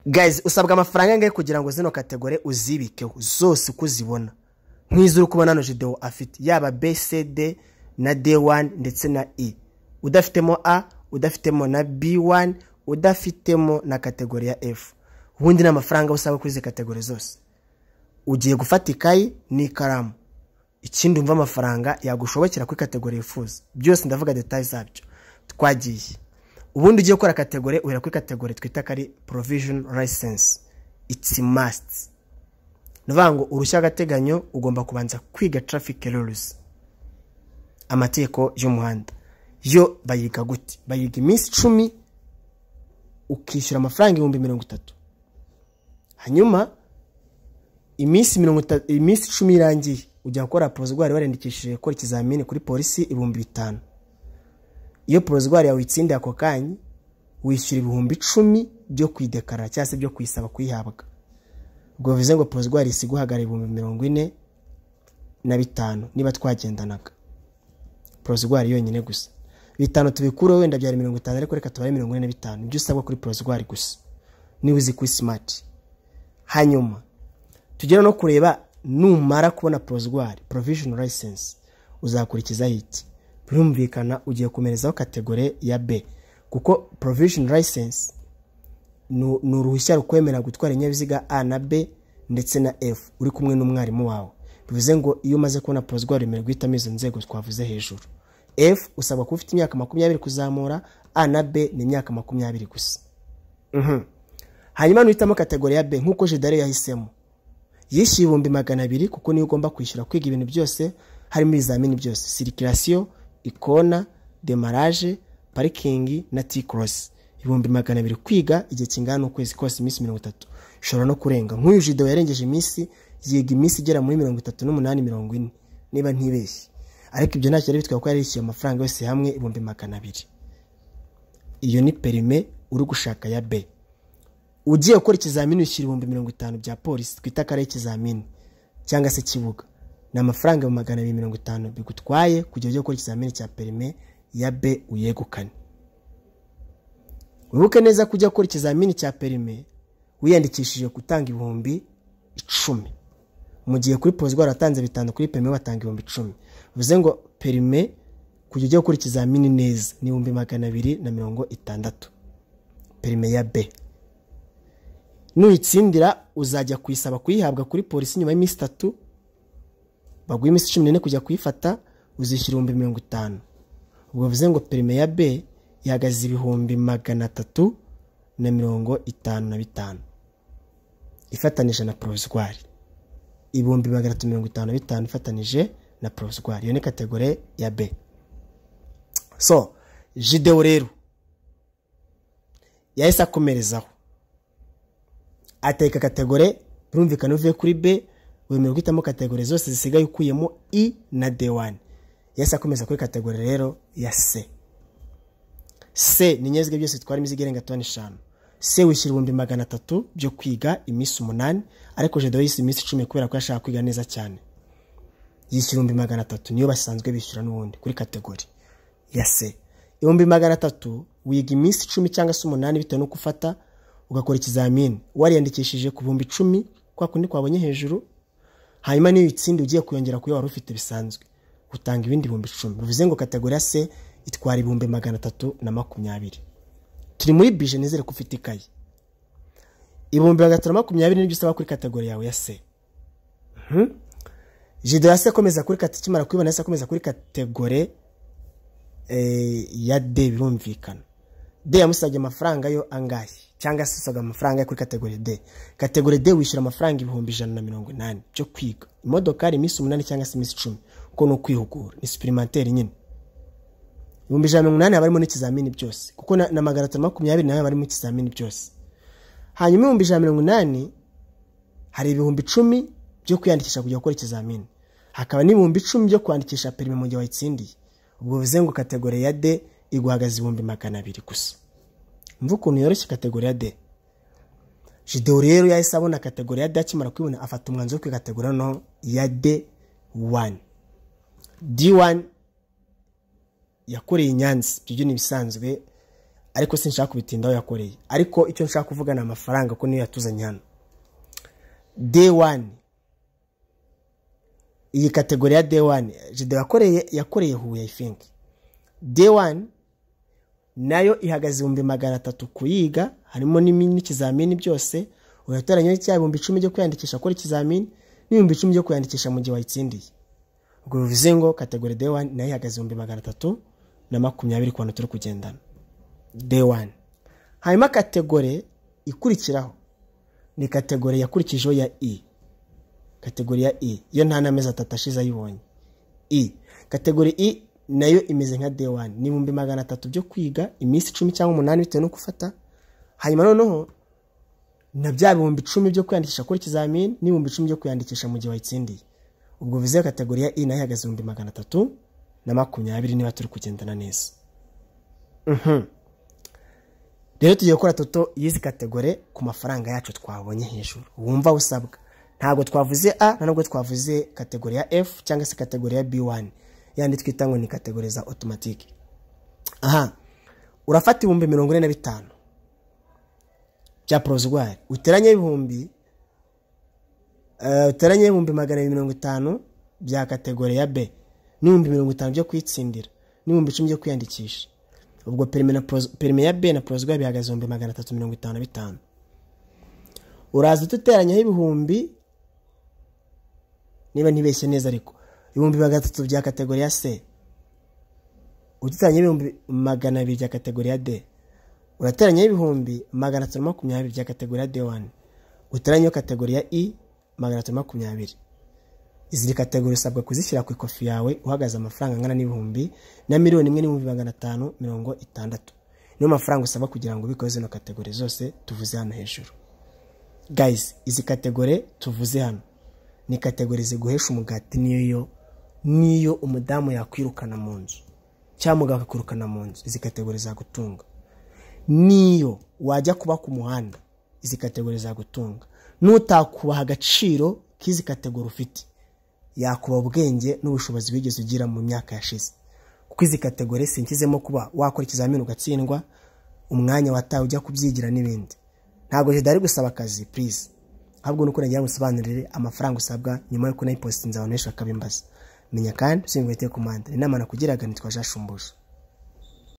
Guys, usabwa amafaranga angahe kugira ngo zino category uzibikeho zose uko uzibona, nk'izo uri kubona hano Gedeon afite, yaba B, C, D na D1 ndetse na E, udafitemo A, udafitemo na B1, udafitemo na category ya F? Ubundi ni amafaranga usabwa kuri izi category zose? Ugiye gufata ikayi n'ikaramu, ikindi umva amafaranga yagushobokera kuri category wifuza byose, ndavuga détails zabyo. Twagiye. Ubundi ugiye gukora category, uhera kuri category twita ko ari provision license. It's must. Ni ukuvuga ngo uruhushya rw'agateganyo ugomba kubanza kwiga traffic rules, amategeko y'umuhanda. Yo bayiga gute? Bayiga iminsi 10, ukishyura amafaranga 30,000. Hanyuma iminsi 30, iminsi 10 irangiye, ujya gukora provisoire, wariyandikishije gukora ikizamini kuri polisi, 5000. Iyo provisoire yawe uyitsindiye ako kanya, wishyura 10,000 byo kuyideclara cyangwa se byo kuyisaba kuyihabwa. Ubwo bivuze ngo provisoire isiga uhagarara 45,000. Niba twagendanaga, provisoire yonyine gusa, bitanu tubikureho, wenda byari 50, ariko reka tubare 45, ibyo usabwa kuri provisoire gusa, niba uzi kuri smart. Hanyuma tugera no kureba, numara kubona provisoire, provisional license, uzakurikizaho iki? Birumvikana ugiye kumerezaho category ya B, kuko provisional license ni uruhushya rukwemera gutwara ibinyabiziga A na B ndetse na F uri kumwe n'umwarimu wawe. Bivuze ngo iyo umaze kubona provisoire, wemerewe guhitamo izo nzego twavuze hejuru. F usabwa kuba ufite imyaka 20 kuzamura, A na B ni imyaka 20 gusa. Hanyuma nuhitamo category ya B nk'uko Jedare yahisemo, yishyuye 200,000, kuko niyo ugomba kwishyura kwiga ibintu byose, harimo ibizamini byose: circulation, ikona, démarrage, parking na T-cross. 200,000 kwiga igihe kingana n'ukwezi kose, iminsi 30, ishobora no kurenga. Nk'uyu Jido yarengeje iminsi, yiga iminsi igera muri 38, 40 niba ntibeshye, ariko ibyo ntacyo yari bitwaye kuko yari yishyuye amafaranga yose hamwe 200,000. Iyo ni permis uri gushaka ya B. Ugiye gukora ikizamini, wishyura 50,000 bya polisi, twita ko ari ikizamini cyangwa se kibuga. Ni amafaranga 250,000 bigutwaye kugira ujye gukora ikizamini cya permis ya B uyegukane. Wibuke neza ko ujya gukora ikizamini cya permis wiyandikishije gutanga 10,000, mu gihe kuri provisoire watanze bitanu, kuri permis batanga 10,000. Bivuze ngo permis kujya ujya gukora ikizamini neza ni 260,000, permis ya B. Nuyitsindira, uzajya kuyisaba kuyihabwa kuri polisi nyuma y'iminsi 3, baguha iminsi 14 kujya kuyifata, uzishyura 50,000. Ubwo bivuze ngo permis ya B ihagaze 355,000, ifatanije na provisoire, 355,000 ifatanije na provisoire. Iyo ni category ya B. So Jidewo rero yahise akomerezaho ateka category. Birumvikana, uvuye kuri B wemerewe guhitamo category zose zisigaye ukuyemo I na D1. Yahise akomeza kuri category rero ya C. C ni ibinyabiziga byose bitwara imizigo irenga toni 5. C wishyura 300,000 byo kwiga iminsi 8, ariko Jedo yise iminsi 10 kubera ko yashaka kwiga neza cyane. Yishyura 300,000, niyo basanzwe bishyura n'ubundi kuri category ya C. 300,000, wiga iminsi 10 cyangwa se 8 bitewe n'uko ufata, ugakora ikizamini wariyandikishije ku 10,000, kwa kundi kwabonye hejuru. Hanyuma niyo itsinda, ugiye kuyongera kuyo wari ufite bisanzwe, utanga ibindi 10,000. Bivuze ngo category ya C itwara 320,000. Turi muri budget, nizere ko ufite ikayi. 320,000 nibyo usaba kuri category yawe ya C. Jido ya C akomeza kuri kati, ikimara kubibona yahise akomeza kuri category ya D. Birumvikana, D yamusabye amafaranga yo angahe, cyangwa se usabwa amafaranga yo kuri category D? Category D wishyura amafaranga 180,000 byo kwiga imodokari iminsi 8 cyangwa se iminsi 10, kuko ni ukwihugura, ni supplémentaire nyine. 180,000 haba harimo n'ikizamini byose, kuko na 320 nayo haba harimo ikizamini byose. Hanyuma 180,000, hari 10,000 byo kwiyandikisha kujya gukora ikizamini, hakaba n'10,000 byo kwandikisha permis mu gihe wayitsindiye. Ubwo bivuze ngo category ya D iguhagaze 200,000 gusa. Mva ukuntu yoroshye category ya D. Jidewo rero yahise abona category ya D. Akimara kuyibona, afata umwanzuro wo kwiga category noneho ya D1. D1 yakoreye i Nyanza, ibyo ni ibisanzwe. Ariko sinshaka kubitindaho yakoreye, ariko icyo nshaka kuvuga ni amafaranga, ko niyo yatuzanye hano. D1, iyi category ya D1 Jide yakoreye Huye, I think. D1 nayo ihagaze 300,000 kuyiga, harimo n'ikizamini byose. Urateranya cya 10,000 byo kwiyandikisha gukora ikizamini n'10,000 byo kwiyandikisha mu gihe wayitsindiye. Ubwo bivuze ngo category D1 nayo ihagaze 320,000 ku bantu turi kugendana D1. Hanyuma category ikurikiraho ni category yakurikijeho ya E. Category ya E yo nta n'amezi 3 ashize ayibonye. E category E nayo imeze nka D1, ni 300,000 byo kwiga iminsi 10 cyangwa 8 bitewe no gufata. Hanyuma noneho na bya 10,000 byo kwiyandikisha kuri ikizamini n'10,000 byo kwiyandikisha mu gihe wayitsindiye. Ubwo bivuze category ya E nayo ihagaze 320,000 niba turi kugendana neza. Rero tugiye gukora total y'izi category ku mafaranga yacu twabonye hejuru. Wumva usabwa. Ntabwo twavuze A, ntabwo twavuze category ya F cyangwa se category ya B1. Yandi twita ngo ni category za automatique. Aha. Urafata 45,000 bya provisoire, uteranye 250,000 bya category ya B n'50,000 byo kwitsindira n'10,000 byo kwiyandikisha. Ubwo permis ya B na provisoire bihagaze 355,000. Uraza tuteranyaho ibihumbi, niba ntibeshye neza ariko 300,000 bya category ya C, uduteranya 200,000 bya category ya D, urateranya 320,000 bya category ya D1, uteranya category ya E 320. Izi category usabwa kuzishyira ku ikofi yawe uhagaze amafaranga angana n'ibihumbi na 1,560,000. Niyo mafaranga usabwa kugira ngo ubikoze zino category zose tuvuze hano hejuru. Guys, izi category tuvuze hano ni category ziguhesha umugati, niyo umudamu yakwirukana mu nzu cyangwa umugabo akakwirukana mu nzu, izi category zagutunga. Niyo wajya kuba ku muhanda, izi category zagutunga. Nutakubaha agaciro k'izi category ufite, yakuba ubwenge n'ubushobozi wigeze ugira mu myaka yashize. Kuko izi category sinkizemo kuba wakora ikizamini ugatsindwa, umwanya watawe ujya kubyigira n'ibindi. Ntabwo Jide ari gusaba akazi, please. Ahubwo nuko nagira ngusobanurire amafaranga usabwa nyuma yo kunayipostinza abantu benshi bakabimbaza. Menya kandi usingwete komanda. Inama nakugiraga nitwa Jashumbusha.